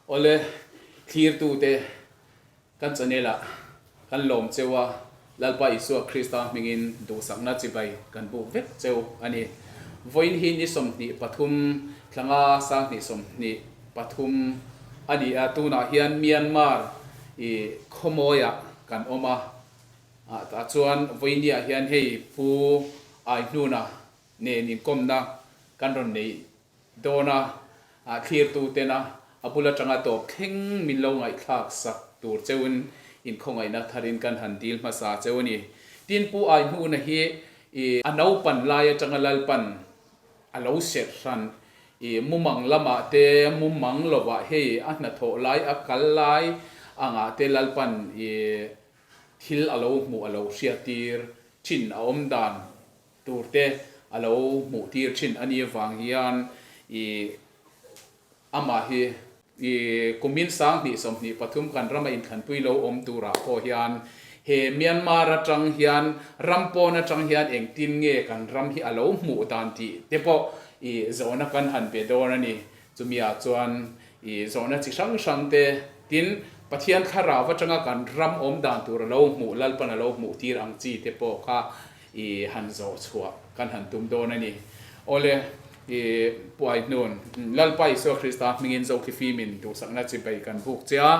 Awle, thlirtute kan channel ah kan lawm cheu a, Lalpa Isua Krista hmingin duhsakna chibai kan buk vek cheu a ni. Vawiin hi ni 23 thlanga 2023 a ni a, tunah hian Myanmar i khawmawiah kan awm a, tah chuan vawiiniah hian hei Pu Aihnuna nen inkawmna kan rawn nei dawn a, thlirtu tena a bul atanga tawp thleng min lo ngaihthlak sak tur cheuin inkhawngaihna tharin kan han dil hmasa cheu a ni. Tin, Pu Aihnuna hi i a naupan lai atanga Lalpan a lo serh hran i mumang lamah te mumang lovah hei a hnathawh lai a kal lai angah te Lalpan i thil a lo hmuh a lo hriattir thin a awm dan tur te a lo hmuh tir thin a nih avang hian i amah hi i kumin 2023 kan rama inthlanpui lo awm turah pawh hian he Myanmar atang hian ram pawn atang hian engtin nge kan ram hi a lo hmuh dan tih te pawh i zawhna kan han be dawn a ni. Chumiah chuan i zawhna chi hrang hrang te tin Pathian thlarau atanga kan ram awm dan tur a lo hmuh Lalpan a lo hmuh tir ang chi te pawh kha I han zawh chhuah kan han tum dawn a ni. Awle, i Puaihnun, Lalpa Isua Krista hmingin Zokhifim-in duhsakna chibai kan buk che a,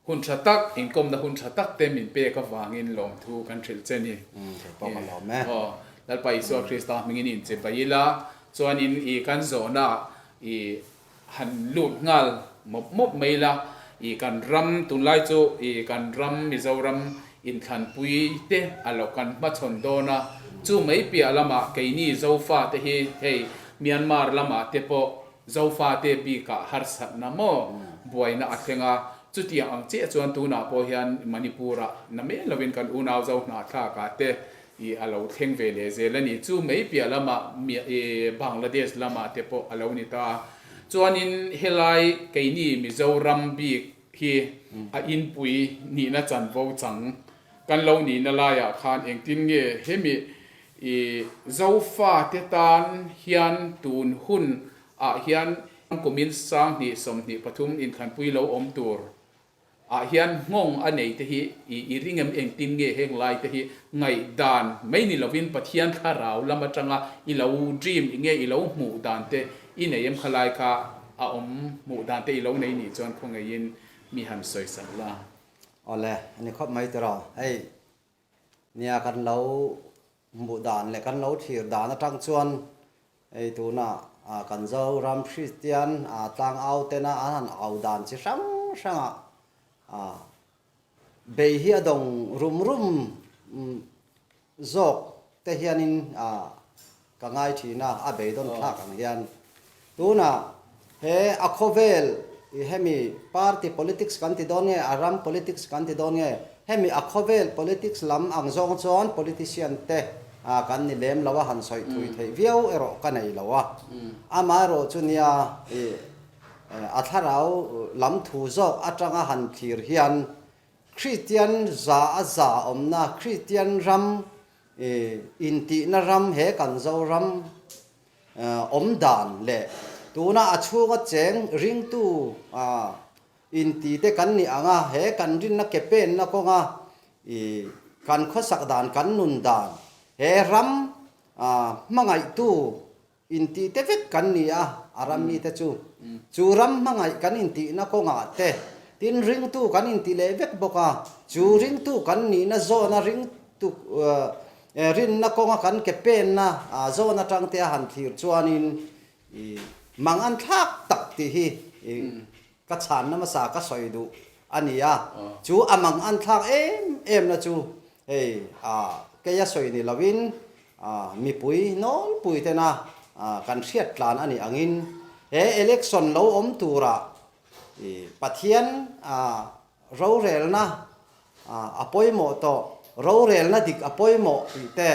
hun tha tak, inkawmna hun tha tak te min pek avangin lawmthu kan hrilh che ni. Kei pawh ka lawm e. Aw, Lalpa Isua Krista hmingin inchibai ila, chuanin i kan zawhna i Han lut nghal mawp mawp mai la, i kan ram tunlai chu i kan ram Mizoram inthlanpui te a lo kan hmachhawn dawn a, chu mai piah lamah keini Zofa te hi hei Myanmar lamah te pawh Zofa te bikah harsatna maw buaina a thleng a, chutiang ang chiah chuan tunah pawh hian Manipur ah na mai lovin kan unau Zo hnahthlakah te I a lo thleng ve leh zel a ni. Chu mai piah lamah i Bangladesh lamah te pawh a lo ni ta a. Chuanin helai keini Mizoram bik hi a inpui nihna chanvo chang kan lo nihna laiah khan engtin nge hemi i Zofa te tan hian tun hun ah hian kumin 2023 inthlanpui lo awm tur Ah hian nghawng a nei te hi i i ring em engtin nge heng lai te hi ngaihdan mai ni lovin Pathian thlarau lam atanga i lo dream i nge i lo hmuh dan te i nei em khalai kha a awm hmuh dan te i lo nei nih chuan khawngaihin mi han sawi sak la. Awle, a ni khawp mai tiraw. Hei, nia kan lo hmuh dan leh kan lo thlir dan atang chuan hei tuna kan Zoram Kristian tlangau tena an han au dan chi hrang hrangah bei hi a dawng rum rum zawk te hianin ka ngai thin a, a beidawn thlak ang hian. Tunah he a khawvel i hemi party politics kan ti dawn nge, a ram politics kan ti dawn nge, hemi a khawvel politics lam ang zawng chuan politician te kan ni lem lo a, han sawi thui theih viau erawh ka nei lo a. Amaherawh chu nia i a thlarau lam thu zawk atanga han thlir hian Kristian za a za awmna, Kristian ram I intihna ram he kan Zoram awm dan leh tuna a chhunga cheng ringtu inti te kan nih ang a, he kan rinna ke penna kawnga i kan khawsak dan, kan nun dan, he ram hmangaihtu Intih te vek kan ni a, a ram mite chu. Chu ram hmangaih kan intihna kawngah te, tin ringtu kan intih leh vek bawk a, chu ringtu kan nihna zawna ringtu rinna kawnga kan ke penna zawn atang te a han thlir chuanin i mang an thlak tak tih hi i ka chhanna hmasa ka sawi duh a ni a, chu a mang an thlak em em na chu hei kei a sawi ni lovin Mipui nawlpui tena kan hriat tlan a nih angin he election lo awm turah Pathian rorelna a pawimawh tawh, rorelna dik a pawimawh tih te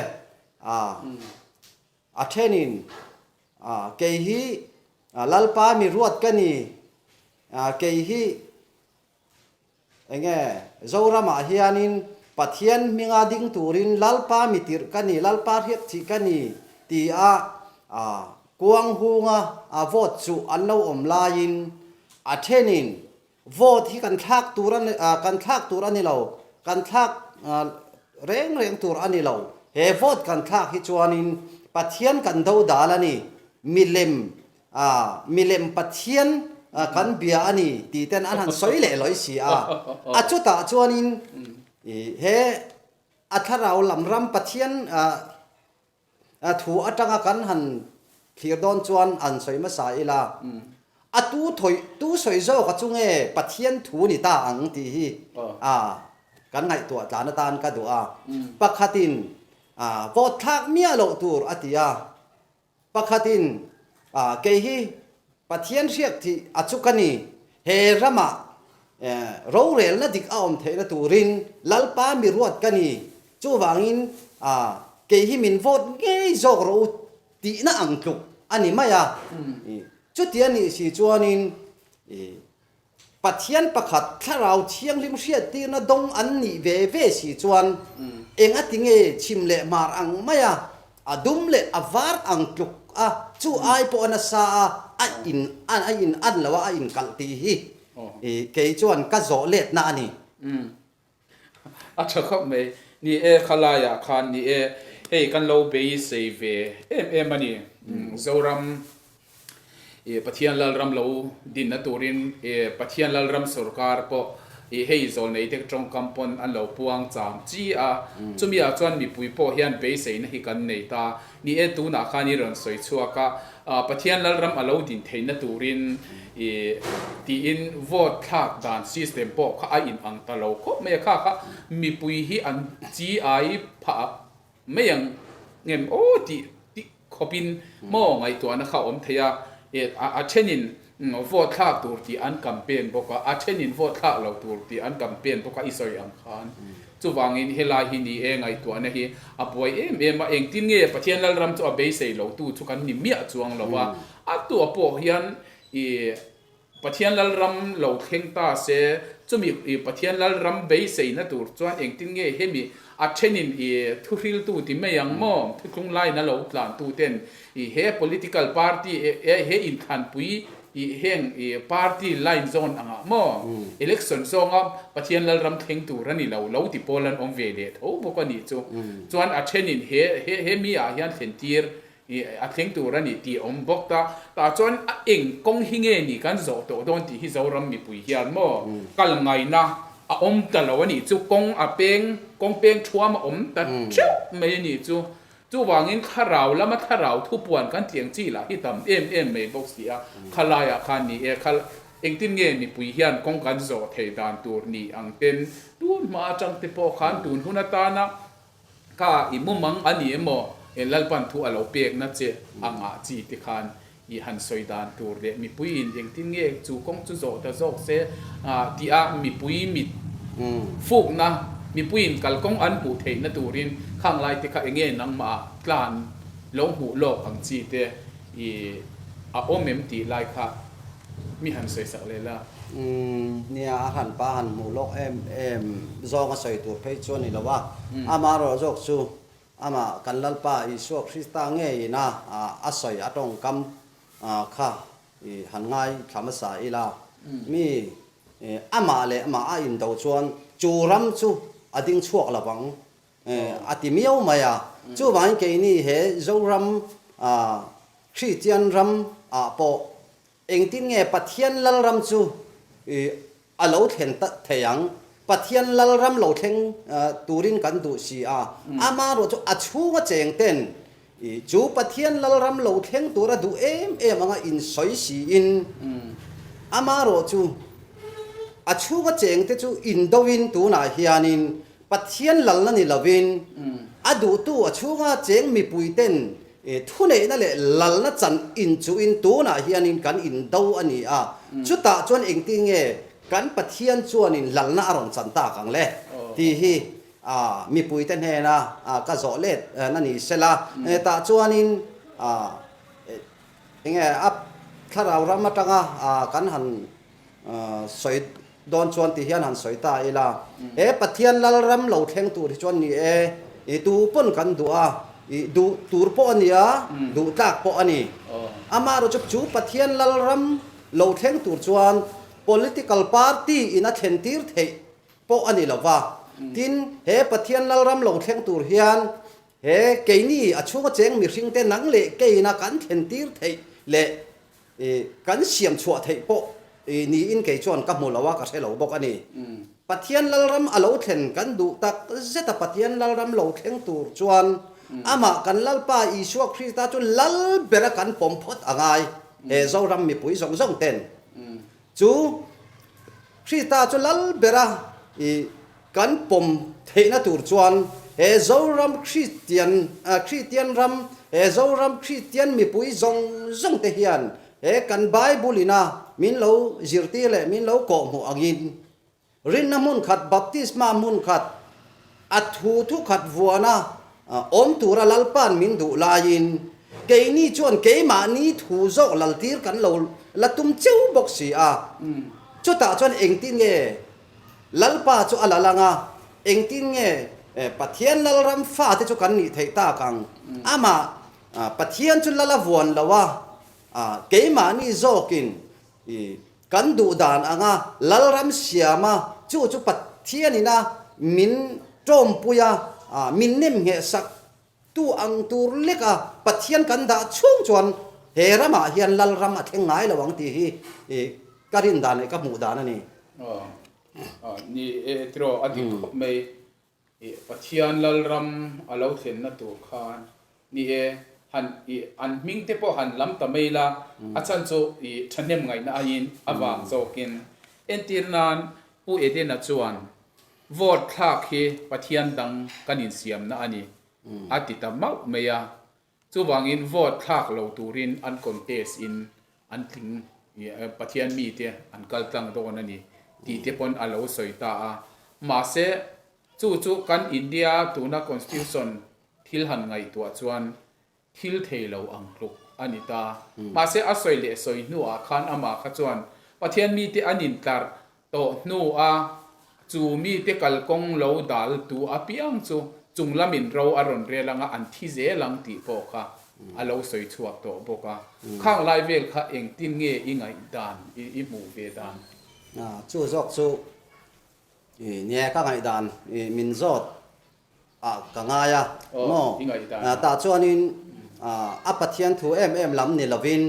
a thenin kei hi Lalpa mi ruat ka ni, kei hi Enge Zoramah hianin Pathian hminga ding turin Lalpa mi tirh ka ni, Lalpa hriat chih ka ni ti a. Kuang hunga a vote chuh an lo awm laiin a thenin vote hi kan thlak tur a kan thlak tur a ni lo, kan thlak reng reng tur a ni lo. He vote kan thlak hi chuanin Pathian kan dodal a ni, milem milem Pathian kan bia a ni tih ten an han sawi leh lawi si a. A chutah chuanin he a thlarau lam ram Pathian Thu atanga kan han thlir dawn chuan an sawi hmasa ila, a tu thawi tu sawi zawk a chu nge Pathian thu ni ta ang tih hi kan ngaihtuah tlan atan ka duh a. Pakhatin vote thlak miah loh tur a ti a, pakhatin kei hi Pathian hriak thih a chu ka ni, he ramah rorelna dik a awm theihna turin Lalpa mi ruat ka ni, chuvangin kei hi min vote ngei zawk rawh u tihna ang tluk a ni mai a. Chuti a nih si chuanin Pathian pakhat Thlarau Thianghlim hriattirna dawng an nih ve ve si chuan eng a ti nge chhim leh hmar ang mai a, a dum leh a var ang tluk a, chu ai pawh a nasa a, a in a in an lo a, a inkalh tih hi kei chuan ka zawh letna a ni. A tha khawp mai. Ni e, khalaiah khan ni e, hei kan lo beisei ve em em a ni. Zoram i Pathian Lalram lo dinna turin i Pathian Lalram sorkar pawh i hei zawlneite tawngkam pawn an lo puang cham chi a. Chumi ah chuan mipui pawh hian beiseina hi kan nei ta. Ni e, tunah khan i rawn sawi chhuak a, Pathian Lalram a lo din theihna turin i tiin vote thlak dan system pawh kha a inang ta lo khawp mai a, kha kha mipui hi an chi ai phah mai ang ngem aw tih tih khawpin maw ngaihtuahna kha a awm thei a, a thenin vote thlak tur tih an campaign bawk a, a thenin vote thlak lo tur tih an campaign bawk a i sawi ang khan. Chuvangin helai hi ni e ngaihtuahna hi a buai em em a, engtin nge Pathian Lalram chu a beisei lo tu chu kan ni miah chuang lo a, a tuah pawh hian i Pathian Lalram lo thleng ta se, chumi i Pathian Lalram beiseina tur chuan engtin nge hemi a thenin i thuhriltu ti mai ang maw, thuthlung laina lo tlan tu ten i he political party he inthlanpui I heng i party line zawn angah maw election zawnga Pathian Lalram thleng tur a ni lo, lo ti pawl an awm ve leh tho bawk a nih chu. Chuan a thenin he he he mi ah hian thlen tir i a thleng tur a ni tih a awm bawk ta. Tah chuan a eng kawng hi nge ni kan zawh tawh dawn tih hi Zoram mipui hian maw kal ngaihna a awm ta lo a nih chu. Kawng a peng kawng peng thuam a awm ta theuh mai a nih chu. Chuvangin thlarau lama thlarau thupuan kan tih ang chi lah hi tam em em mai bawk si a, khalaiah khan ni e, khal engtin nge mipui hian kawng kan zawh theih dan tur ni ang ten tun hma atang te pawh khan tun hun atana kha i mumang a ni emaw e Lalpan thu a lo pekna che a ngah chi te khan i han sawi dan tur leh mipuiin engtin nge chu kawng chu zawh ta zawk se tih a mipui mit fukna mipuiin kalkawng an hmuh theihna turin khang lai te kha enge nangmah ah tlan lo hmuh lawk ang chi te i a awm em tih lai kha mi han sawi sak leh la. Nia a hran pa han hmuh lawk em em zawng a sawi tur phei chu a ni lo a, amaherawh zawk chu Amah kan Lalpa Isua Krista ngeiin a a sawi a tawngkam kha i han ngaithla hmasa ila, mi amah leh amah a indo chuan chu ram chu a ding chhuak lo vang a ti miau mai a. Chuvangin keini he Zoram Kristian ram ah pawh Engtin nge Pathian Lalram chu a lo thlen thei ang? Pathian Lalram lo thleng turin kan duh si a, amaherawh chu a chhunga cheng ten chu Pathian Lalram lo thleng tura duh em em anga insawi siin, amaherawh chu a chhunga cheng te chu indoin tunah hianin Pathian lalna ni lovin a duhtu a chhunga cheng mipui ten Thuneihna leh lalna chan inchuhin tunah hianin kan indo a ni a, chutah chuan engtin nge kan Pathian chuanin lalna a rawn chan tak ang le tih hi mipuite hnena ka zawh let na ni sela. Tah chuanin enge a thlarau ram atanga kan han sawi dawn chuan ti hian han sawi ta ila, he Pathian Lalram lo thleng tur hi chuan ni e, i tu pawn kan duh a, I duh tur pawh a ni a, duh tlak pawh a ni. Amaherawh chu chu Pathian Lalram lo thleng tur chuan political party in a thlen tir theih pawh a ni lo va. Tin, he Pathian Lalram lo thleng tur hian he keini a chhunga cheng mihringte nang leh keina kan thlen tir theih leh I kan siam chhuah theih pawh i niin kei chuan ka hmu lo a, ka hre lo bawk a ni. Pathian Lalram a lo thlen kan duh tak zet a, Pathian Lalram lo thleng tur chuan amah kan Lalpa Isua Krista chu lal bera kan pawm phawt a ngai, he Zoram mipui zawng zawng ten chu Krista chu lal bera i kan pawm theihna tur chuan he Zoram Kristian, Kristian ram, he Zoram Kristian mipui zawng zawng te hian he kan Bible ina min lo zirtir leh min lo kawhhmuh angin rinna hmun khat, baptisma hmun khat, a thu thu khat vuana awm tura Lalpa'n min duh laiin keini chuan keimahni thu zawk laltir kan lo la tum cheu bawk si a. Chutah chuan engtin nge Lalpa chu a la lang a, engtin nge Pathian Lalram fate chu kan nih theih tak ang? Amah Pathian chu lal a vuan lo a, keimahni zawkin kan duh dan anga Lalram siama chu chu Pathianina min tawmpui a, min nemngheh sak Tu ang tur lek a Pathian kan dah chhung chuan he ramah hian Lalram a thleng ngai lo ang tih hi ka rin dan leh ka hmuh dan a ni. Aw ni e tiraw a dik khawp mai. Pathian Lalram a lo thlenna tur khan ni e han i an hming te pawh han lam ta mai la a chhan chu i thahnem ngaihna aiin a vang zawkin entir nan Pu Edena chuan Vote thlak hi Pathian dang kan insiamna a ni, a ti ta mauh mai a. Chuvangin vote thlak lo turin an contest in an tling, Pathian mite an kal tlang dawn a ni tih te pawn a lo sawi ta a. Mahse, chu chu kan India tuna constitution thil han ngaihtuah chuan thil thei lo ang tluk a ni ta. Mahse, a sawi leh sawi hnuah khan amah kha chuan Pathian mite an intlar tawh hnua chu mite kalkawng lo dal tu apiang chu chung lamin ro a rawn rel anga an thi zel ang tih pawh kha a lo sawi chhuak tawh bawk a. Khang lai vel kha engtin nge i ngaihdan, i hmuh ve dan? Chu zawk chu nia ka ngaihdan min zawt ah ka ngai a maw? Tah chuanin a Pathian thu em em lam ni lovin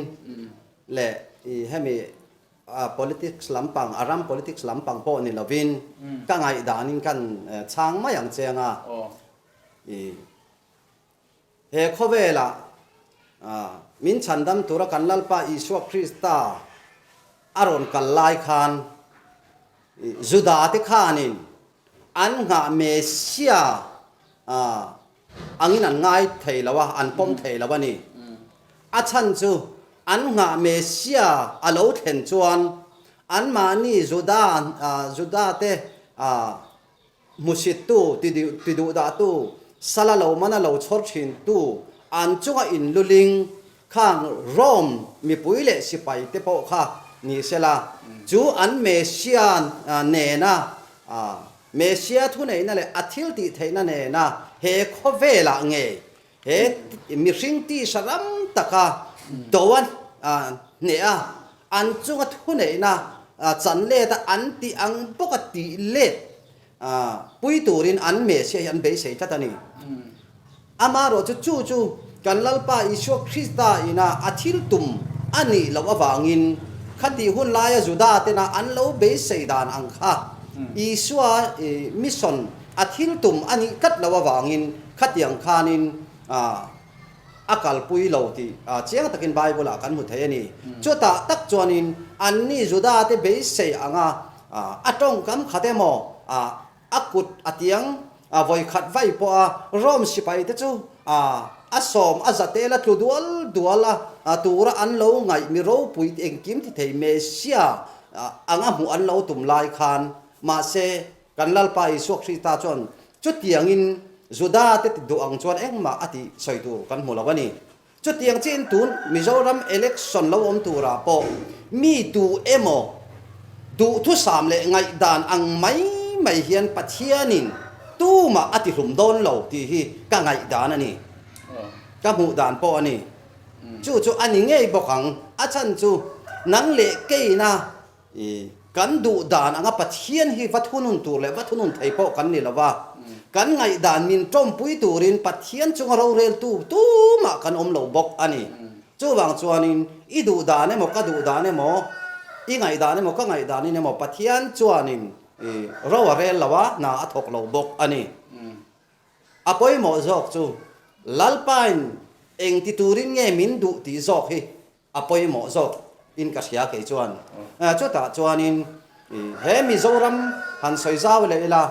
leh i hemi politics lampang, a ram politics lampang pawh ni lovin ka ngaihdanin kan chhang mai ang che anga i he khawvelah min chhandam tura kan Lalpa Isua Krista a rawn kal lai khan Juda te khanin An nghah Messia angin an ngai thei lo a, an pawm thei lo a ni. A chhan chu an nghah Messia a lo thlen chuan anmahni Juda Judate hmusittu, tiduhdahtu, sala lo mana lo chhawr thintu an chunga inluling Khang Rome mipui leh sipai te pawh kha ni sela, chu an Messia nena, Messia thuneihna leh a thil tih theihna nena he khawvelah ngei he mihring tisa ram taka do a hneh a, an chunga thuneihna chan let a an tih ang bawka tih let pui turin an Messia hi an beisei tlat a ni. Amaherawhchu chu chu kan Lalpa Isua Krista ina a thil tum a nih loh avangin khatih hun laia Juda tena an lo beisei dan ang kha Isua mission a thil tum a nih tlat loh avangin khatiang khanin a kalpui lo tih chiang takin Bible ah kan hmu thei a ni. Chutah tak chuanin anni Juda te beisei anga a tawngkam khat emaw a kut a tiang vawi khat vai pawh a Rome sipai te chu a sawm a zatel a tlu dual dual a tura an lo ngaih mi ropui engkim ti thei Messia anga hmuh an lo tum lai khan mahse kan Lalpa Isua Krista chuan chutiangin Juda te ti duh ang chuan engmah a tih sawi tur kan hmu lo a ni. Chutiang chiin tun Mizoram election lo awm turah pawh mi tu emaw duhthusam leh ngaihdan ang mai mai hian Pathianin tumah a tihlum dawn lo tih hi ka ngaihdan a ni. Ka hmuh dan pawh a ni. Chu chu a ni ngei bawk ang. A chhan chu nang leh keina i kan duh dan anga Pathian hi va thunun tur leh va thunun thei pawh kan ni lo va. Kan ngaihdan min tawmpui turin Pathian chunga roreltu tumah kan awm lo bawk a ni. Chuvang chuanin i duh dan emaw ka duh dan emaw, i ngaihdan emaw ka ngaihdanin emaw Pathian chuanin i ro a rel lo a, hna a thawk lo bawk a ni. A pawimawh zawk chu Lalpain eng ti turin nge min duh tih zawk hi a pawimawh zawk in ka hria kei chuan. Chutah chuanin he Mizoram han sawi zau leh ila,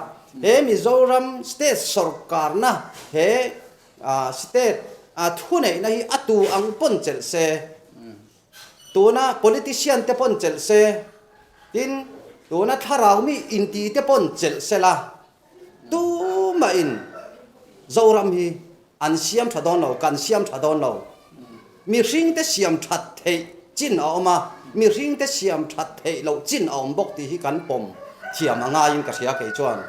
he Mizoram state sawrkarna he State thuneihna hi a tu ang pawn chelh se, tuna politician te pawn chelh se, tin tuna thlarau mi inti te pawn chelh se la, tumahin Zoram hi an siam tha dawn lo, kan siam tha dawn lo. Mihring te siam that theih chin a awm a, mihring te siam that theih loh chin a awm bawk tih hi kan pawm thiam a ngaiin ka hria kei chuan.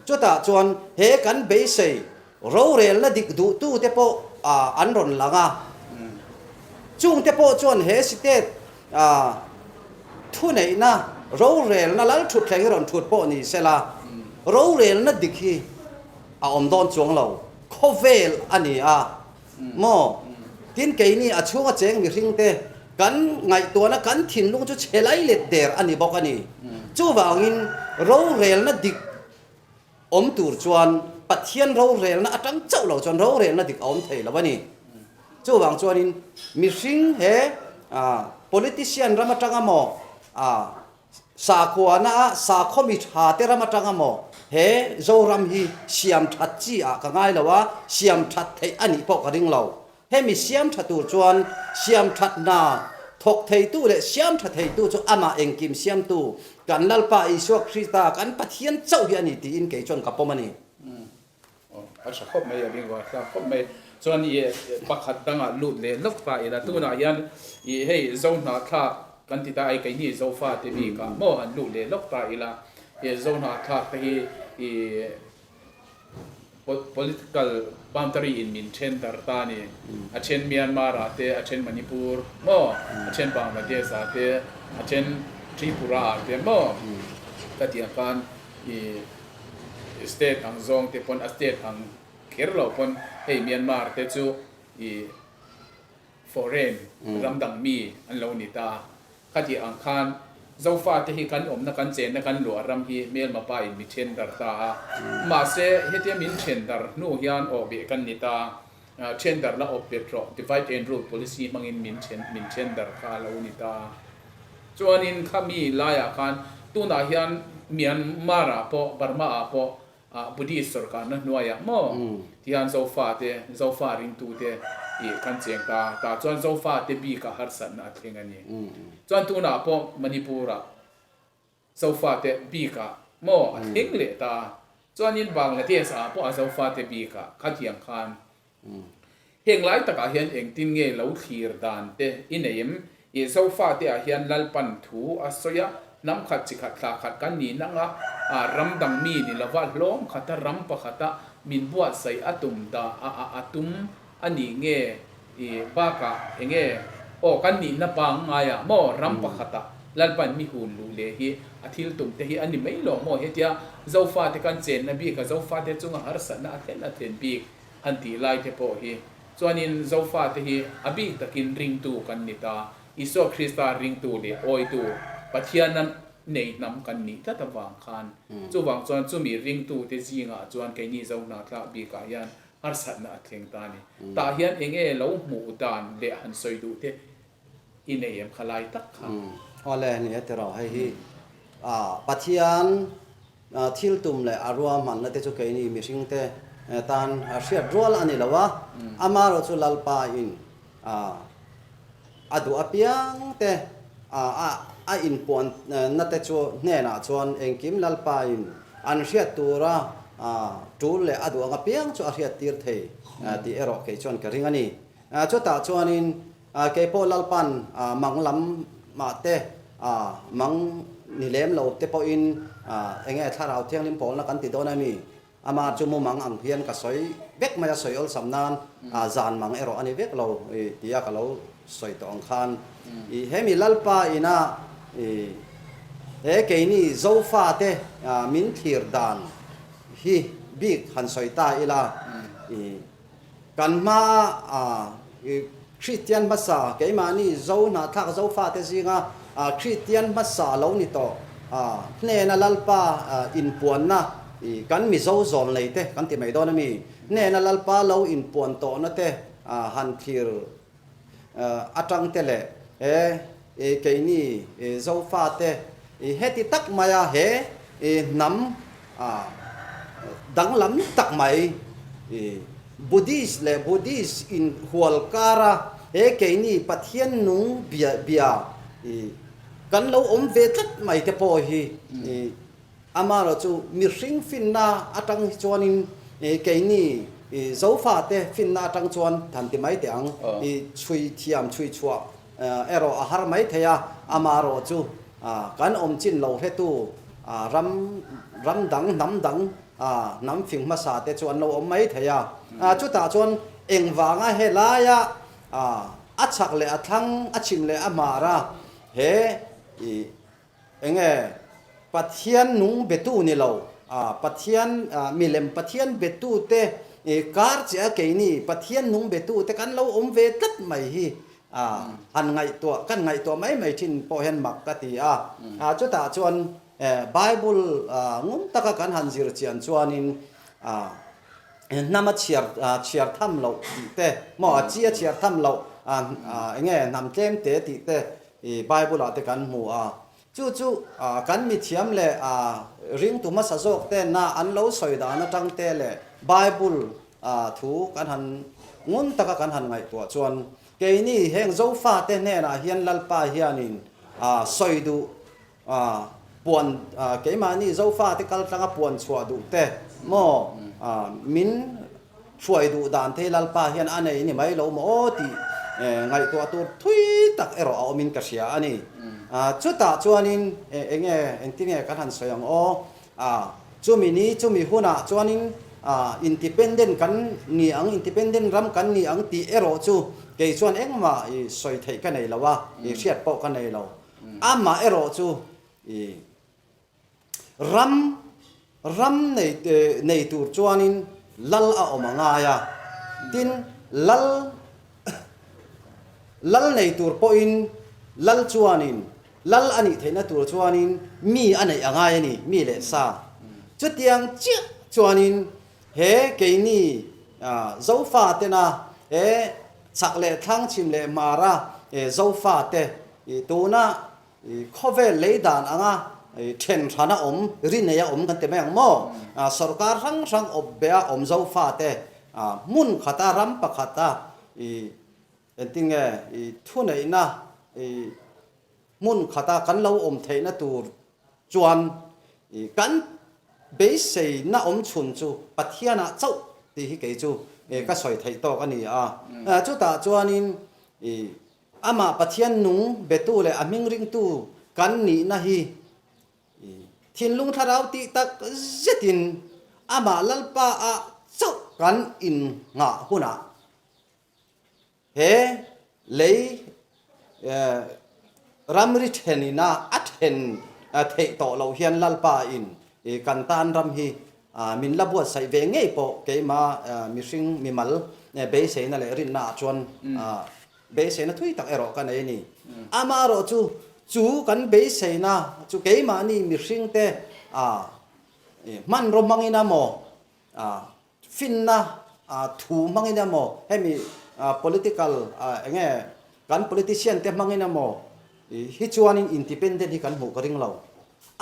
Chutah chuan he kan beisei Rorelna dik duhtute pawh an rawn lang a, chungte pawh chuan he state thuneihna rorelna lal thutthleng hi rawn thut pawh ni sela, rorelna dik hi a awm dawn chuang lo, khawvel a ni a maw? Tin, keini a chhunga cheng mihringte kan ngaihtuahna kan thinlung chu chhe lai let der a ni bawk a ni. Chuvangin rorelna dik Awm tur chuan Pathian rorelna atang chauh lo chuan rorelna dik a awm thei lo a ni. Chuvang chuanin mihring he politician ram atanga maw, sakhuana a sakhaw mi tha te ram atanga maw he Zoram hi siam that chi ah ka ngai lo a, siam that theih a nih pawh ka ring lo. Hemi siam tha tur chuan siam that hna thawk theitu leh siam tha theitu chu amah engkim siamtu kan Lalpa Isua Krista kan Pathian chauh hi a ni tiin kei chuan ka pawm a ni. A tha khawp mai, a bengvar thlak khawp mai. Chuan i pakhat dangah lut leh lawk ta ila tunah hian i hei Zohnahthlak kan ti ta ai keini Zofa te bikah maw han lut leh lawk ta ila i Zohnahthlak te hi i Political boundary in min then dar ta a ni. A then Myanmar ah te, a then Manipur maw, a then Bangladesh ah te, a then Tripura ah te maw ka tih ang khan i state ang zawng te pawn a state ang kher lo pawn hei Myanmar te chu i Foreign, ram dang mi an lo ni ta. Khatih ang khan Zofate hi kan awmna kan chenna kan luah ram hi hmelma pa in mi then dar ta a. Mahse, hetia min then dar hnu hian awh beh kan ni ta. Then dar la awp bet rawh, divide and rule policy hmangin min then min then dar kha a lo ni ta. Chuanin khami laiah khan tunah hian Myanmar ah pawh Burma ah pawh Buddhist sorkarna hnuaiah maw tihian Zofate, Zofa ringtute ih kan cheng ta tah chuan Zofate bikah harsatna a thleng a ni. Chuan tunah pawh Manipur-ah Zofate bikah maw a thleng leh ta. Chuanin Bangladesh-ah pawh a Zofate bikah khatiang khan Heng lai takah hian engtin nge lo thlir dan te i nei em? I Zofate ah hian Lalpan thu a sawi a, hnam khat chi khat thla khat kan ni nang a, ram dang mi ni lova hlawm khata ram pakhata min buatsaih a tum da a a a tum a nih nge i bakah enge aw kan nihna pangngaiah maw ram pakhatah Lalpan mi hun luh leh hi a thil tum te hi a ni mai lo maw hetia Zofate kan chenna bik a Zofate chunga harsatna a thlen a thlen bik Han tih lai te pawh hi chuanin Zofate hi a bik takin ringtu kan ni ta. Isua Krista ringtu leh awitu Pathiana nei hnam kan nih tlat avang khan chuvang chuan chumi ringtute zingah chuan keini Zohnahthlak bikah hian harsatna a thleng ta a ni. Tah hian eng nge lo hmuh dan leh han sawi duh te i nei em kha lai tak kha. Awle ni e tiraw hei hi Pathian thil tum leh a ruahmanna te chu keini mihring te tan hriat rual a ni lo a, amaherawh chu Lalpa in a duh apiang te a inpuan na te chu hnenah chuan engkim Lalpa in an hriat tura tul leh a duh ang apiang chu a hriat tir thei tih erawh kei chuan ka ring a ni. Chutah chuanin Kei pawh Lalpan mang lam mah te, mang ni lem lo te pawhin eng nge Thlarau Thianghlim pawlna kan ti dawn a mi? Ama chu mumang ang hian ka sawi vek mai a, sawi awlsam nan zan mang erawh a ni vek lo tia ka lo sawi tawh ang khan i hemi Lalpa ina i he keini Zofate min thlir dan hi bik han sawi ta ila i kan hma a i Kristian hmasa keimahni Zo hnahthlak Zofate zinga Kristian hmasa lo ni tawh hnena Lalpa inpuanna i kan Mizo zawl nei te kan ti mai dawn a mi hnena Lalpa lo inpuan tawhna te han thlir atang te leh he keini Zofate heti tak maia he hnam danglam tak mai Buddhist leh Buddhist inhual kara he keini Pathian nung bia bia kan lo awm ve tlat mai te pawh hi Amaherawh chu mihring finna atang hi chuanin keini Zofate finna atang chuan han ti mai teh ang, chhui thiam chhui chhuah erawh a har mai thei a, amaherawh chu kan awm chin lo hretu ram ram dang hnam dang hnam fing hmasa te chu an lo awm mai thei a, chutah chuan engvanga helaia a chhak leh a thlang a chhim leh a hmar a he Enge Pathian nung betu ni lo, Pathian milem Pathian betu te kar che a keini Pathian nung betu te kan lo awm ve tlat mai hi han ngaihtuah kan ngaihtuah mai mai thin pawh hian mak ka ti a. Chutah chuan Bible ngun taka kan han zir chian chuanin hnam a chhiar chhiar tham loh tih te maw a chi a chhiar tham loh enge hnam tlem te tih te I Bible ah te kan hmu a, chu chu kan mithiam leh ringtu hmasa zawk te na an lo sawi dan atang te leh Bible thu kan han ngun taka kan han ngaihtuah chuan keini heng Zofa te hnenah hian Lalpa hianin sawi duh puan keimahni Zofa te kal tlanga puan chhuah duh te maw min Hruai duh dan te Lalpa hian a nei ni mai lo maw aw tih ngaihtuah tur thui tak erawh a awmin ka hria a ni. Chutah chuanin enge engtinge kan han sawi ang aw? Chumi ni chumi hunah chuanin independent kan ni ang, independent ram kan ni ang tih erawh chu kei chuan engmah i sawi theih ka nei lo a, i hriat pawh ka nei lo. Amah erawh chu i Ram ram nei nei tur chuanin lal a awm a ngai a, tin lal lal nei tur pawhin lal chuanin lal a nih theihna tur chuanin mi a neih a ngai a ni, mi leh sa. Chutiang chiah chuanin he keini Zofa tena he chhak leh thlang chhim leh hmara Zofa te tuna I khawvel lei dan anga then hrana awm, ri neia awm kan ti mai ang maw? Sorkar hrang hrang awp bea awm Zofate hmun khata ram pakhata i engtin nge i thuneihna i hmun khata kan lo awm theihna tur chuan i kan beiseina awm chhun chu Pathianah chauh tih hi kei chu ka sawi theih tawk a ni a. Chutah chuanin i Amah Pathian nung betu leh a hming ringtu kan nihna hi thinlung thlarau tih tak zetin amah Lalpa ah chauh kan innghah hunah he lei ramri thenina a then theih tawh loh hian Lalpa in kan tan ram hi min la buatsaih ve ngei pawh keimah mihring mimal beiseina leh rinna ah chuan Beiseina thui tak erawh ka nei a ni. Amaherawh chu, chu kan beiseina chu keimahni mihringte hmanraw hmangin emaw, finna thu hmangin emaw, hemi political eng nge kan politician te hmangin emaw hi chuanin independent hi kan hmuh ka ring lo.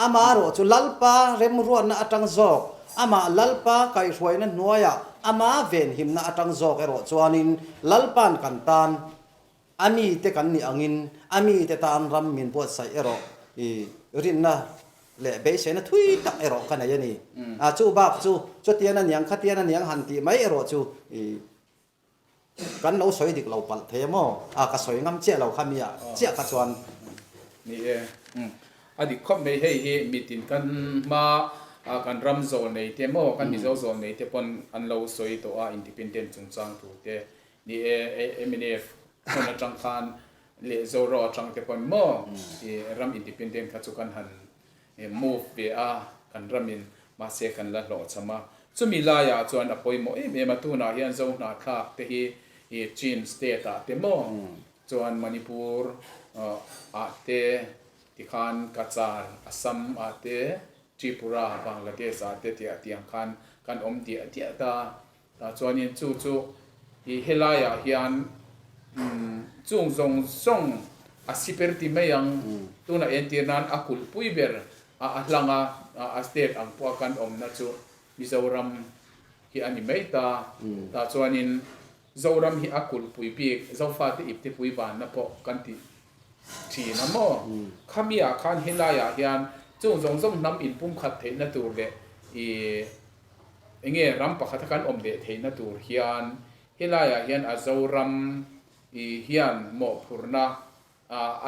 Amaherawh chu Lalpa remruatna atang zawk, amah Lalpa kaihhruaina hnuaiah ama venhimna atang zawk erawh chuanin Lalpa'n kan tan a mite kan nih angin a mite tan ram min buatsaih erawh i rinna leh beiseina thui tak erawh ka nei a ni. Chu bak chu chutian a niang khatian a niang han tih mai erawh chu i Kan lo sawi dik lo palh thei a maw? A, ka sawi ngam chiah lo kha mi ah chiah kha chuan. Ni e, umm, a dik khawp mai hei hi mitin kan hma Kan ram zawlnei te maw, kan Mizo zawlnei te pawn an lo sawi tawh a independent chungchang tur te. Ni e, mnf hmun atang khan leh Zoro atang te pawn maw i ram independent kha chu kan han move ve a, kan ramin mahse kan la hlawhchham a. Chumi laiah chuan a pawimawh em em a, tunah hian Zo hnahthlak te hi i Chin state ah te maw chuan Manipur ah te tikhan Cachar, Assam ah te Tripura, Bangladesh ah te tiah tiang khan kan awm diah diah ta. Tah chuanin chu chu i helaiah hian chung zawng zawng a siper ti mai ang. Tunah entir nan a kulhpui ber a a hlang a, a state ang pawha kan awmna chu Mizoram hi a ni mai ta. Tah chuanin Zoram hi a kulhpui bik Zofate iptepui vanna pawh kan ti thin a maw? Khamiah khan helaiah hian chung zawng zawng hnam inpumkhat theihna tur leh i Enge ram pakhata kan awm leh theihna tur hian helaiah hian a Zoram i hian mawhphurhna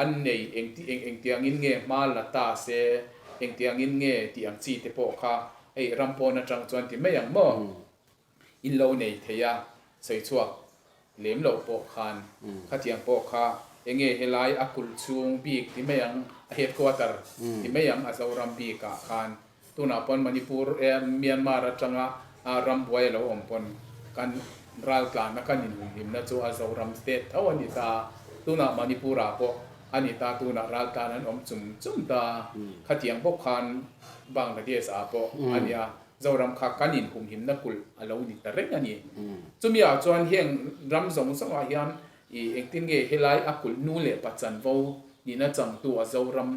an nei engti eng engtiangin nge hma la ta se, engtiangin nge tih ang chi te pawh kha hei ram pawn atang chuan ti mai ang maw? In lo nei thei a, sawi chhuak lem loh pawh khan khatiang pawh kha enge helai a kulh chhung bik ti mai ang, a headquarter ti mai ang a Zoram bikah khan tunah pawn Manipur eh Myanmar atanga ram buai a lo awm pawn kan raltlanna kan inhumhimna chu a Zoram state tho a ni ta, tunah Manipur ah pawh a ni ta, tunah raltlan an awm chum chum ta, khatiang bawk khan Bangladesh ah pawh a nia. Zoram kha kan inhumhimna kulh a lo ni ta reng a ni. Chumi ah chuan heng ram zawng zawngah hian i engtin nge helai a kulh nu leh pa chanvo nihna changtu a Zoram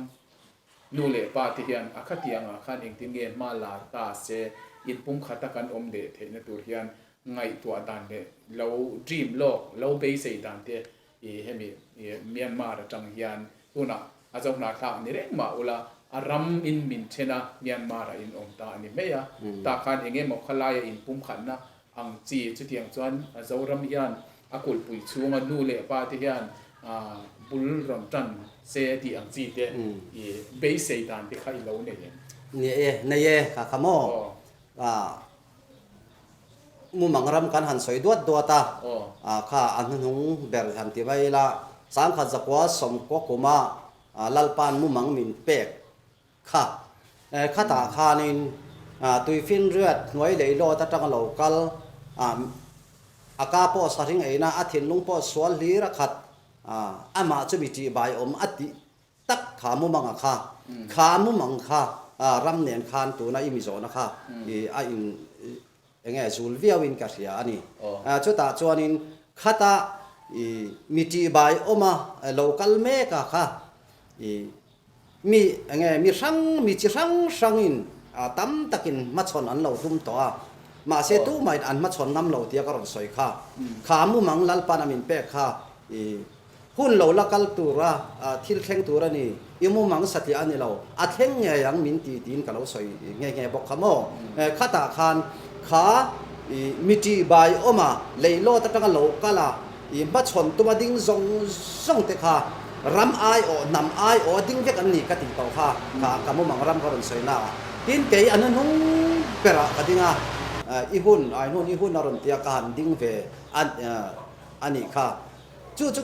nu leh pa te hian a khatiang ah khan engtin nge hma la ta se inpumkhat a kan awm leh theihna tur hian ngaihtuah dan leh lo dream lawk lo beisei dan te I hemi Myanmar atang hian tunah a zo hnahthlak ni reng mah ula a ram in min then a Myanmar ah in awm ta a ni mai a, tah khan eng emaw khalai a in pumkhatna ang chi chutiang chuan a Zoram hian a kulhpui chhunga nu leh pa te hian bul rawn tan se tih ang chi te i beisei dan te kha i lo nei em? Ni e, nei e kha kha maw? Mumang ram kan han sawi duat duat a, kha a hnuhnung ber han ti mai ila, Sangkhat zakua sawmkua kuma Lalpa'n mumang min pek kha. Khatah khanin tuifinriat hnuai leilawt atanga lo kal, a ka pawh sahring eina, a thinlung pawh sual hlir a khat, amah chu mi tihbai awm a tih Tak kha mumanga kha, kha mumang kha ram nen khan tuna i mi zawhna kha a in enge zul viau in ka hria a ni. Chutah chuanin khata i mi tihbai awma lo kal mek a kha i mi enge mi hrang mi chi hrang hrangin tam takin hmachhawn an lo tum tawh a, mahse tumahin an hmachhawn ngam lo tia ka rawn sawi kha. Kha mumang Lalpan a min pek kha i Hun lo la kal tura thil thleng tur a ni, i mumang satliah a ni lo, a thleng ngei ang min ti tiin ka lo sawi nghe nghe bawk kha maw. Khatah khan kha i mi ṭihbai awm a, leilawt aṭanga lo kal a, i hmachhawn tuma ding zawng zawng te kha ram aiawh, hnam aiawh a ding vek an ni ka tih tawh kha, kha ka mumang ram ka rawn sawi na a. Tin kei a hnuhnung berah ka ding a, i hun, ai hun i hun a rawn ti a, ka han ding ve a nih kha. Chu chu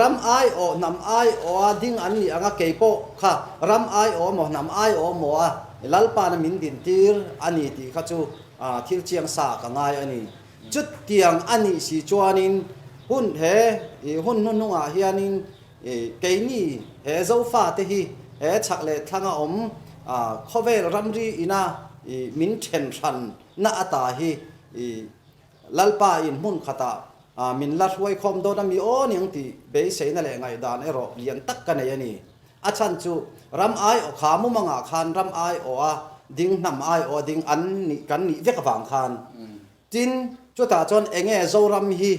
ram aiawh, hnam aiawha ding an nih anga kei pawh kha ram aiawh maw, hnam aiawh maw a Lalpana min dintir a ni tih kha chu thil chiang sa ka ngai a ni. Chutiang a nih si chuanin hun he hun hnuhnungah hianin keini he Zofate hi he chhak leh thlanga awm khawvel ramri ina min then hran na ata hi Lalpa in hmun khatah min la hruai khawm dawn a mi aw niang tih beiseina leh ngaihdan erawh lian tak ka nei a ni. A chhan chu ram aiawh kha mumangah khan ram aiawh a ding hnam aiawh a ding an nih kan nih vek avang khan tin chutah chuan enge Zoram hi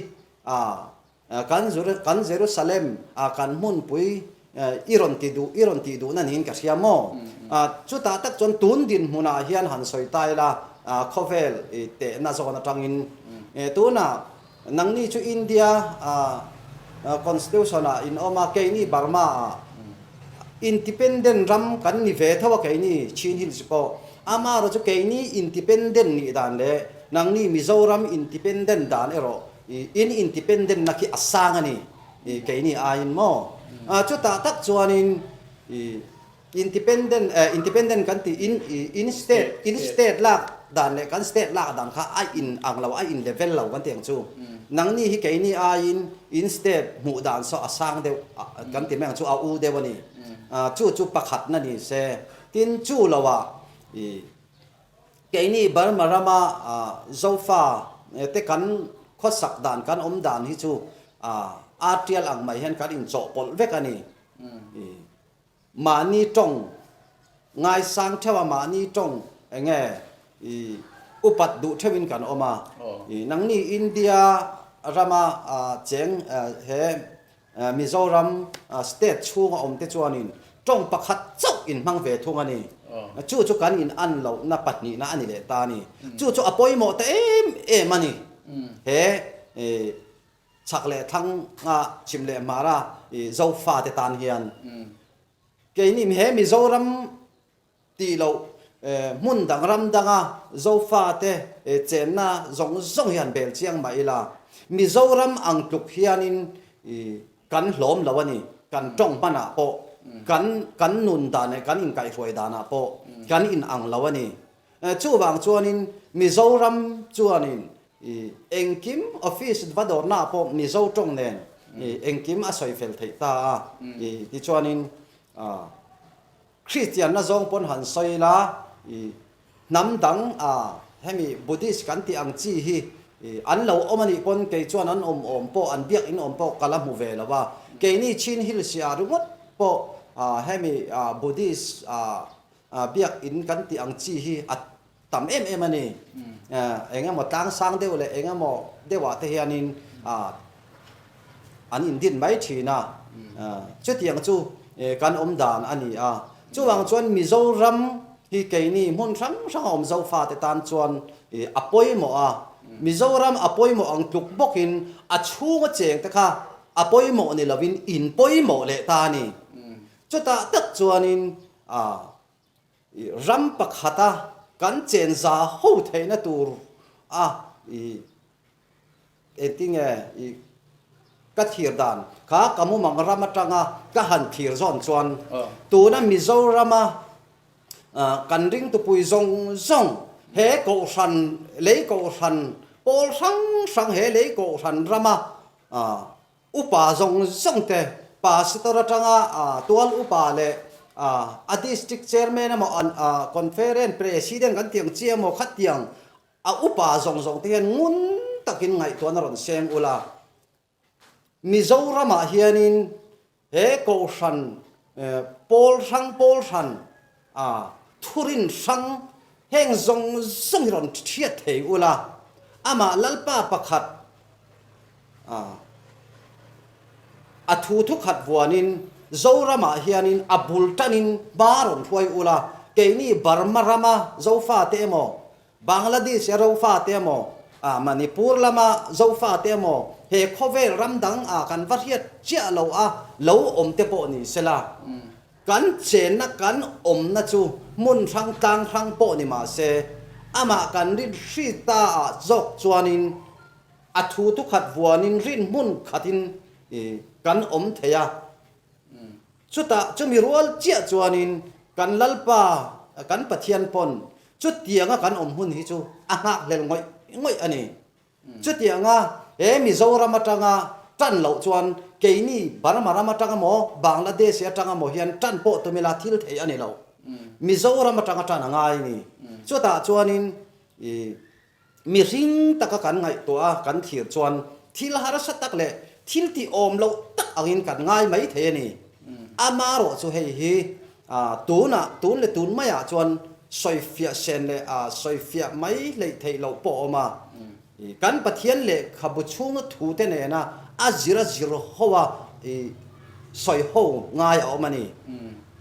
Kan kan Jerusalem a kan hmunpui i rawn ti duh i rawn tih duhna niin ka hria maw? Chutah tak chuan tun dinhmunah hian han sawi ta ila khawvel i tehna zawn atangin tunah nangni chu India constitution ah in awm a, keini Burma ah. Independent ram kan ni ve tho a keini Chin Hills pawh. Amaherawh chu keini independent nih dan leh nangni Mizoram independent dan erawh in independent na khi a sang a ni keini aiin maw. Chutah tak chuanin Independent eh independent kan tih in in state in state lak dan leh kan state lak dan kha a in ang lo a in level lo kan tih ang chu. Nangni hi keini aiin in state hmuh dan saw a sang deuh kan ti mai ang chu a u deuh a ni. Chu chu pakhatna ni se. Tin chu lo ah ih keini Burma rama Zofa te kan khawsak dan kan awm dan hi chu a tial ang mai hian kan inchawhpawlh vek a ni. Ih. Mahni tawng ngaisang theuh a, mahni tawng eng nge i upat duh theuhin kan awm a. I nangni India rama cheng he Mizoram state chhunga awm te chuanin tawng pakhat chauh in hmang ve thung a ni. Chu chu kan in an lohna pahnihna a ni leh ta a ni. Chu chu a pawimawh ta em em a ni. He Chhak leh thlang a chhim leh hmar a i Zofa te tan hian keini he Mizoram tih loh hmun dang ram danga Zofa te chenna zawng zawng hi han bel chiang mah ila Mizoram ang tluk hianin i kan hlawm lo a ni. Kan tawng hmanah pawh kan kan nun dan leh kan inkaihhruai danah pawh kan inang lo a ni. Chuvang chuanin Mizoram chuanin engkim office va dawrnaah pawh Mizo tawng nen engkim a sawi fel theih ta a. Tichuanin Kristianna zawng pawn han sawi ila hnam dang hemi Buddhist kan tih ang chi hi an lo awm a nih pawn kei chuan an awm awm pawh an biakin awm pawh ka la hmu ve lo a. Keini Chin Hills ah ringawt pawh hemi Buddhist Biakinn kan tih ang chi hi a tam em em a ni. Eng emaw tlang sang deuh leh eng emaw deuhah te hianin an indin mai thin a. Chutiang chu kan awm dan a ni a. Chuvang chuan Mizoram hi keini hmun hrang hrang a awm Zofate tan chuan a pawimawh a. Mizoram a pawimawh ang tluk bawkin a chhunga chengte kha a pawimawh ni lovin in pawimawh leh ta a ni. Chutah tak chuanin a ram pakhata kan chenza ho theihna tur a i engtinge i ka thlir dan kha ka mumang ram atanga ka han thlir zawn chuan tuna Mizorama kan ringtupui zawng zawng he kohhran lei kohhran pawl hrang hrang he lei kohhran rama Upa zawng zawng te, Pastor atanga tual upa leh a District Chairman emaw Conference President kan tih ang chi emaw khatiang a upa zawng zawng te hian ngun takin ngaihtuahna rawn seng ula. Mizoramah hianin he Kohhran pawl hrang pawl hran thurin hrang heng zawng zawng hi rawn hriat thei ula, amah Lalpa pakhat A thu thu khat vuanin Zoramah hianin a bul tanin hma rawn hruai ula, keini Burma rama Zofate emaw, Bangladesh a Rofate emaw, Manipur lama Zofate emaw, he khawvel ram dang ah kan va hriat chiah lo a lo awm te pawh ni sela, kan chenna kan awmna chu hmun hrang tlang hrang pawh ni mah se, amah kan rin hri ta ah zawk chuanin A thu thu khat vuanin rin hmun khatin kan awm thei a. Chutah chumi rual chiah chuanin kan Lalpa, kan Pathian pawn chutianga kan awm hun hi chu a nghakhlel ngawih ngawih a ni. Chutianga he Mizoram atanga tan loh chuan keini Burma ram atanga maw, Bangladesh atanga maw hian tan pawh tum ila thil theih a ni lo. Mizoram atanga tan a ngai a ni. Chutah chuanin Mihring taka kan ngaihtuah a, kan thlir chuan thil harsa tak leh thil tih awm loh tak angin kan ngai mai thei a ni. Amarawh chu hei hi tunah, tun leh tun maiah chuan sawifiah sen leh sawifiah mai hleih theih loh pawh a awm a. Kan Pathian lehkhabu chhunga thute nena a zir a zir ho a sawi ho ngai a awm a ni.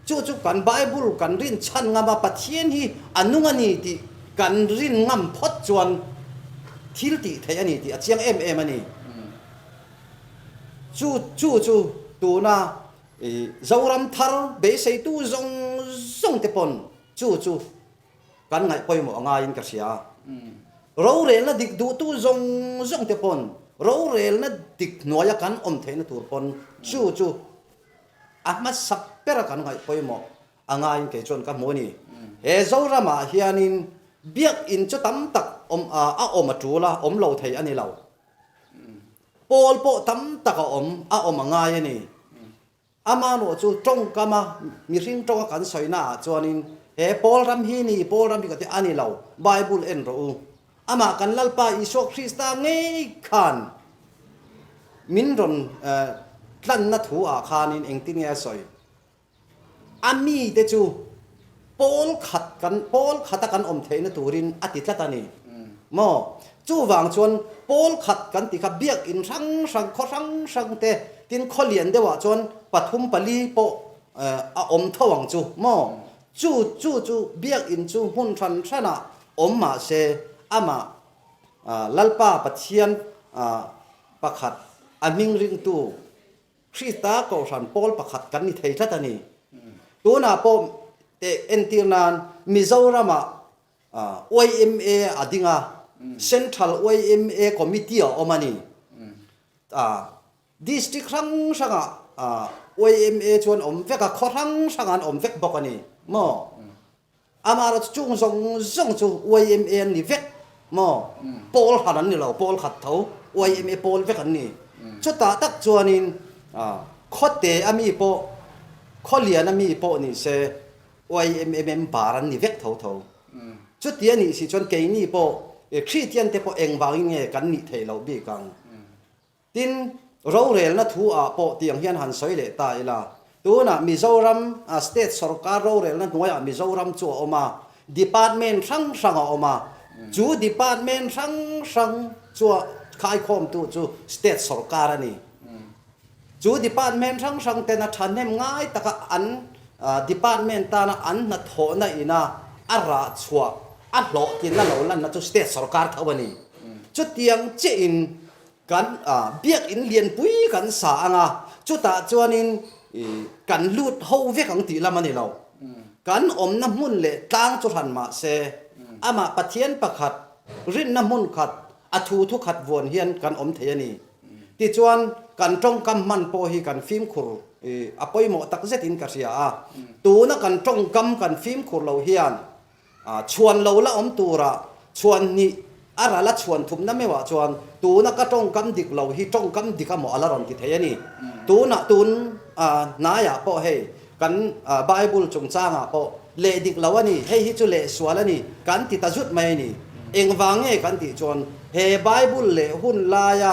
Chu chu kan Bible kan rin chhan ngam a, Pathian hi a nung a ni tih kan rin ngam phawt chuan thil tih theih a ni tih a chiang em em a ni. Chu chu chu tuna I Zoram thar beiseitu zawng zawng te pawn chu chu kan ngaih pawimawh a ngaiin ka hria. Rorelna dik duhtu zawng zawng te pawn rorelna dik hnuaia kan awm theihna tur pawn chu chu a hmasa bera kan ngaih pawimawh a ngaiin kei chuan ka hmu a ni. He Zoramah hianin biakinn chu tam tak awm a awm a tul a, awm lo thei a ni lo. Pawl pawh tam tak a awm, a awm a ngai a ni. Amarawh chu tawngkama mihring tawnga kan sawina ah chuanin he pawl ram hi ni, pawl ram hi ka ti a ni lo, Bible en rawh u. Amah kan Lalpa Isua Krista ngei khan min rawn tlanna thu ah khanin engtin nge a sawi? A mite chu pawl khat kan pawl khata kan awm theihna turin a ti tlat a ni maw? Chuvang chuan pawl khat kan ti kha biakinn hrang hrang, khaw hrang hrang te, tin khaw lian deuhah chuan pathum pali pawh a awm tho ang chu maw? Chu chu chu biakinn chu hmun hran hranah awm mah se amah Lalpa Pathian pakhat a hming ringtu Krista Kohhran pawl pakhat kan ni thei tlat a ni. Tunah pawh teh entir nan Mizoramah yma a ding a, Central yma Committee a awm a ni. District hrang hrangah yma chuan awm vek a, khaw hrang hrangah an awm vek bawk a ni maw? Amaherawhchu chung zawng zawng chu yma an ni vek maw? Pawl hran an ni lo, pawl khat tho yma pawl vek an ni. Chutah tak chuanin khawte a mi pawh, khaw lian a mi pawh ni se yma member an ni vek tho tho. Chuti a nih si chuan keini pawh Kristian te pawh engvangin nge kan nih theih loh bik ang? Tin, rorelna thu ah pawh tiang hian han sawi leh ta ila, tunah Mizoram state sorkar rorelna hnuaiah Mizoram chu a awm a, department hrang hrang a awm a, chu department hrang hrang chua khaikhawmtu chu state sorkar a ni. Chu department hrang hrang tena thahnem ngai taka an department tana an hnathawhna ina a rah chhuah a hlawhtlinna lo lanna chu state sorkar tho a ni. Chutiang chiahin Kan biakinn lianpui kan sa ang a, chutah chuanin kan lut ho vek ang tih lam a ni lo. Kan awmna hmun leh tlang chu hran mah se, amah Pathian pakhat, rinna hmun khat, a thu thu khat vuan hian kan awm thei a ni. Tichuan, kan tawngkam hman pawh hi kan fimkhur a pawimawh tak zetin ka hria a. Tuna kan tawngkam kan fimkhur lo hian Chhuan lo la awm tura chhuan hnih a ral a chhuan thumna meuhah chuan tuna ka tawngkam dik lo hi tawngkam dik a maw a la rawn ti thei a ni. Tunah tun hnaiah pawh hei kan Bible chungchangah pawh leh dik lo a ni, hei hi chu leh sual a ni kan ti ta zut mai a ni. Engvang nge kan tih chuan he Bible leh hun laia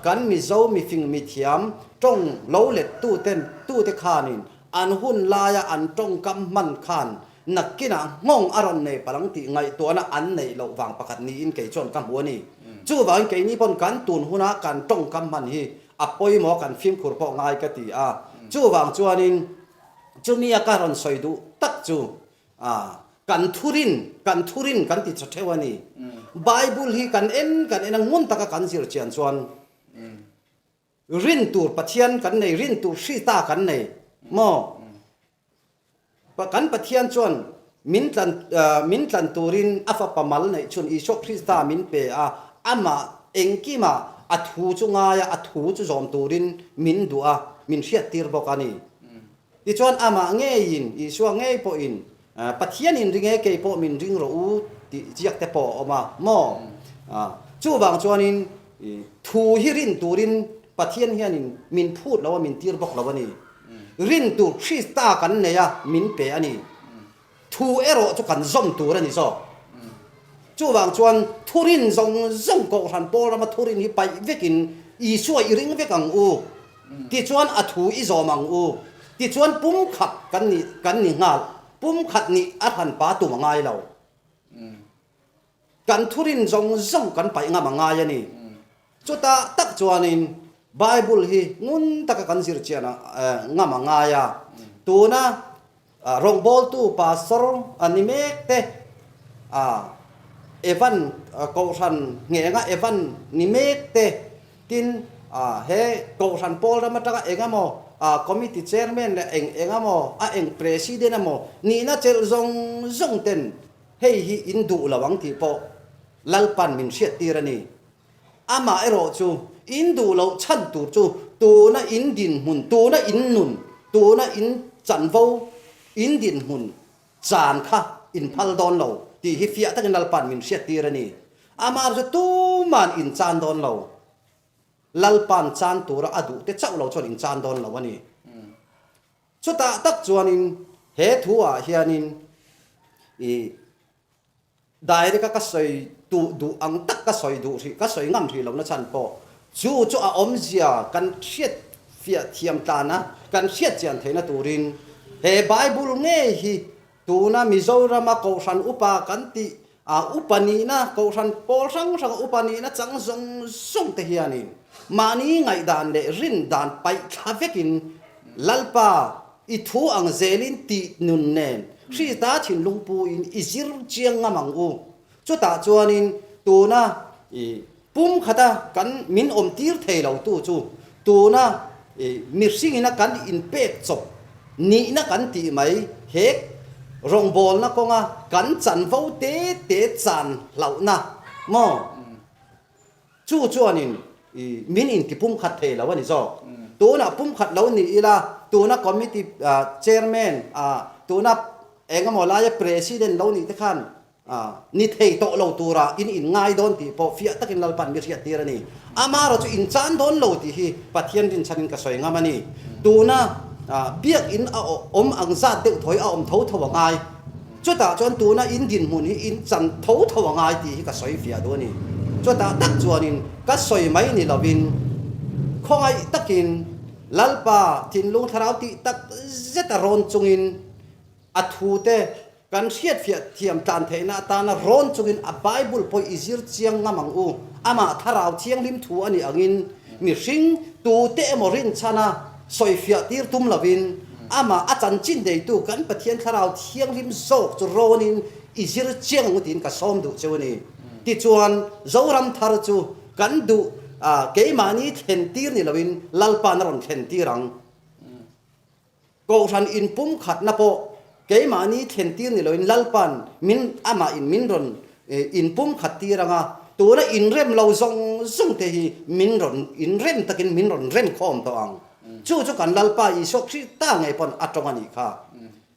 kan Mizo mifing mithiam tawng lo let tuten tute khanin an hun laia an tawngkam hman khan Nakinah nghawng a rawn nei palang tih ngaihtuahna an neih loh vang pakhat niin kei chuan ka hmu a ni. Chuvangin keini pawn kan tun huna kan tawngkam hman hi a pawimawh kan fimkhur pawh ngai ka ti a. Chuvang chuanin chumia ka rawn sawi duh tak chu kan thurin, kan thurin kan ti tha theuh a ni. Bible hi kan en kan en a ngun taka kan zir chian chuan rin tur Pathian kan nei, rin tur Hrita kan nei maw? Kan Pathian chuan min tlan min tlan turin a Fapa mal neih chhun Isua Krista min pe a, amah engkimah a thu chu ngai a, a thu chu zawm turin min duh a, min hriattir bawk a ni. Tichuan amah ngeiin, Isua ngei pawhin, Pathian in ring e, kei pawh min ring rawh u tih ziak te pawh a awm a maw? Chuvang chuanin thu hi rin turin Pathian hianin min phut lo a, min tir bawk lo a ni. Rin tur Krista kan nei a, min pe a ni. Thu erawh chu kan zawm tur a ni zawk. Chuvang chuan thurin zawng zawng Kohhran Pawl rama thurin hi paih vekin Isua i ring vek ang u. Tichuan a thu i zawm ang u. Tichuan pumkhat kan ni kan ni nghal. Pumkhat nih a hranpa tum a ngai lo. Kan thurin zawng zawng kan paih ngam a ngai a ni. Chutah tak chuanin Bible hi ngun taka kan zir chian ngam a ngai a. Tuna rawngbawltu pastor a ni mek te, Evan Kohhran nghenga Evan ni mek te, tin he Kohhran pawl ram atanga eng emaw. Committee Chairman leh eng eng emaw, a eng President emaw nihna chelh zawng zawng ten hei hi in duh lo ang tih pawh Lalpan min hriattir a ni. Amah erawh chu in duh loh chhan tur chu tuna in dinhmun, tuna in nun, tuna in chanvo, in dinhmun chan kha in phal dawn lo tih hi fiah takin Lalpan min hriattir a ni. Amah chu tuman in chan dawn lo. Lalpan chan tura a duh te chauh lo chuan in chan dawn lo a ni. Chutah tak chuanin he thu ah hianin i Direct a ka sawi duh duh ang tak ka sawi duh hrih, ka sawi ngam hrih lohna chhan pawh chu chu a awmzia kan hriat fiah thiam tlan a, kan hriat chian theihna turin he Bible ngei hi tuna Mizorama Kohhran upa kan tih a upa nihna, Kohhran pawl hrang hranga upa nihna chang zawng zawng te hianin mahni ngaihdan leh rin dan paih thla vekin Lalpa I thu ang zelin tih nun nen Krista thinlung puin i zir chiang ngam ang u. Chutah chuanin tuna i pum khata kan min awm tir thei lo tu chu tuna i mihringina kan inpek chawp nihna kan tih mai he rawngbawlna kawnga kan chanvo te te chan hlauhna maw? Chu chuanin i min inti pumkhat thei lo a ni zawk. Tunah pumkhat lo ni ila, tuna committee chairman, tuna eng emaw laia president lo nih te khan ni thei tawh lo tura in inngai dawn tih pawh fiah takin Lalpan mi hriattir a ni. Amarawh chu inchan dawn lo tih hi Pathian rinchhanin ka sawi ngam a ni. Tuna biakinn a awm ang zat deuh thawi a awm tho tho a ngai. Chutah chuan tuna in dinhmun hi in chan tho tho a ngai tih hi ka sawi fiah duh a ni. Chutah tak chuanin ka sawi mai ni lovin khawngaih takin Lalpa thinlung thlarau tih tak zeta rawn chungin a thute kan hriatfiah thiam tlan theihna atana rawn chungin a Bible pawh i zir chiang ngam ang u. Amah thlarau thianghlim thu a nih angin mihring tute emaw rinchhana sawifiah tir tum lovin Amah a chanchin neitu kan Pathian Thlarau Thianghlim zawk chu rawnin i zir chiang ang u tiin ka sawm duh cheu a ni. Tichuan, Zoram thar chu kan duh a, keimahni thlen tir ni loin Lalpa'n a rawn thlen tir ang. Kohhran inpumkhatna pawh keimahni thlen tir ni loin Lalpa'n min amah in min rawn inpumkhat tir ang a, tuna inrem lo zawng zawng te hi min rawn inrem takin min rawn rem khawm tawh ang. Chu chu kan Lalpa Isua Krista ngei pawn a tawng a nih kha.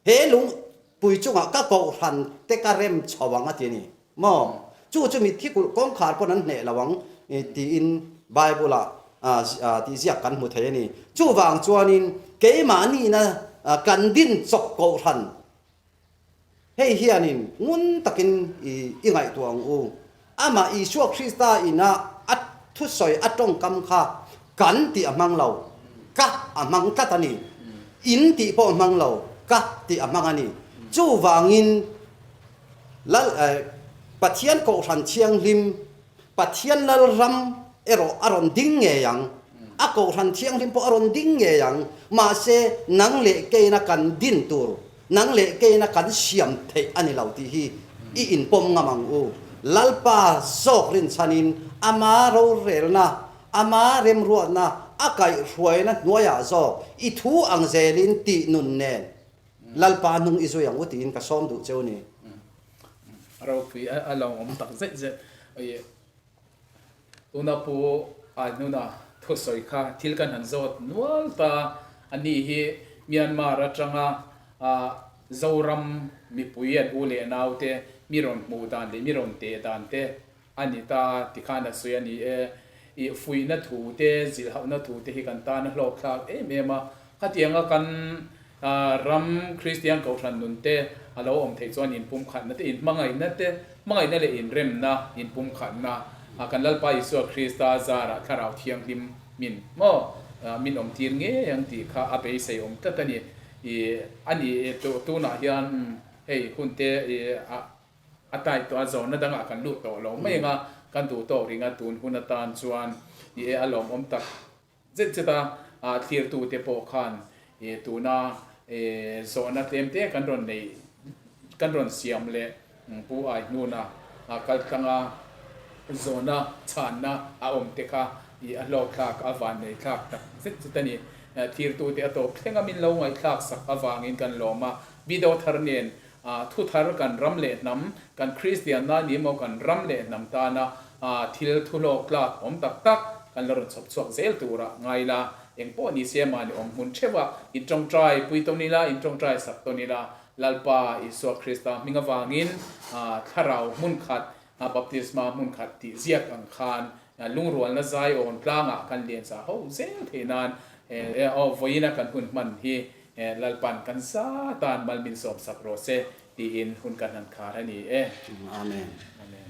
He lungpui chungah ka kohhran te ka rem chho ang a ti a ni maw? Chu chu mitthi kulh kawngkhar pawn an hneh lo ang tiin Bible-ah tih ziak kan hmu thei a ni. Chuvang chuanin keimahniina kan din chawp kohhran Hei hianin ngun takin i ngaihtuah ang u. Amah Isua Krista ina a thusawi a tawngkam kha kan tih a hmang lo, ka a hmang tlat a ni. In tih pawh a hmang lo, ka tih a hmang a ni. Chuvangin Lal Pathian Kohhran Thianghlim Pathian Lalram erawh a rawn ding ngei ang. A Kohhran Thianghlim pawh a rawn ding ngei ang. Mahse, nang leh keina kan din tur, nang leh keina kan siam theih a ni lo tih hi i inpawm ngam ang u. Lalpa zawk rinchhanin ama rorelna, ama remruatna, a kaihhruaina hnuaiah zawk i thu ang zelin tih nun nen Lalpa hnung i zui ang u tiin ka sawm duh cheu ni. Ropui a lo awm tak zet zet. Oi tuna pu Ainuna thusawi kha thil kan han zawt nual ta a ni hi Myanmar atanga Zoram mipui an u leh nau te mi rawn hmuh dan leh mi rawn teh dan te a ni ta tikhan a sawi a ni e. I fuihna thu te zilhauhna thu te hi kan tan a hlawk thlak em em a. Khatianga kan Ram Kristian Kohhran nun te a lo awm theih chuan inpumkhatna te, inhmangaihna te, hmangaihna leh inremna, inpumkhatna kan Lalpa Isua Krista zarah Thlarau Thianghlim min maw min awm tir ngei ang tih kha a beisei awm tlat a ni. I a ni tunah hian hei hun te i a a type tawh a zawhna dangah kan lut tawh lo mai ang a, kan duh tawk ring a tun hun atan chuan i e a lawmawm tak Zet zet a thlirtute pawh khan tuna zawhna tlem te kan rawn neih kan rawn siam leh Pu Aihnuna kal tlanga zawhna chhanna a awm te kha a hlawkthlak a vanneihthlak tak zet zet a ni. Thirtute a tawp thlenga min lo ngaihthlak sak avangin kan lawm a. Video thar nen thu thar kan ram leh hnam, kan Kristianna ni emaw kan ram leh hnam tana thil thu hlawk tlak awm tak tak kan la rawn chhawp chhuak zel tura ngai la. Eng pawh ni se mahni awm hmun theuh a, in tawngtai pui tawn ila, in tawngtai sak tawn ila, Lalpa Isua Krista hming avangin thlarau hmun khat, baptisma hmun khat tih ziak ang khan lungrualna Zion tlangah kan lian sa ho zel theih nan vawiina kan hun hman hi Lalpan kan za tan mal min sawmsak rawh se tiin hun kan han khar a ni e. Amen. Amen.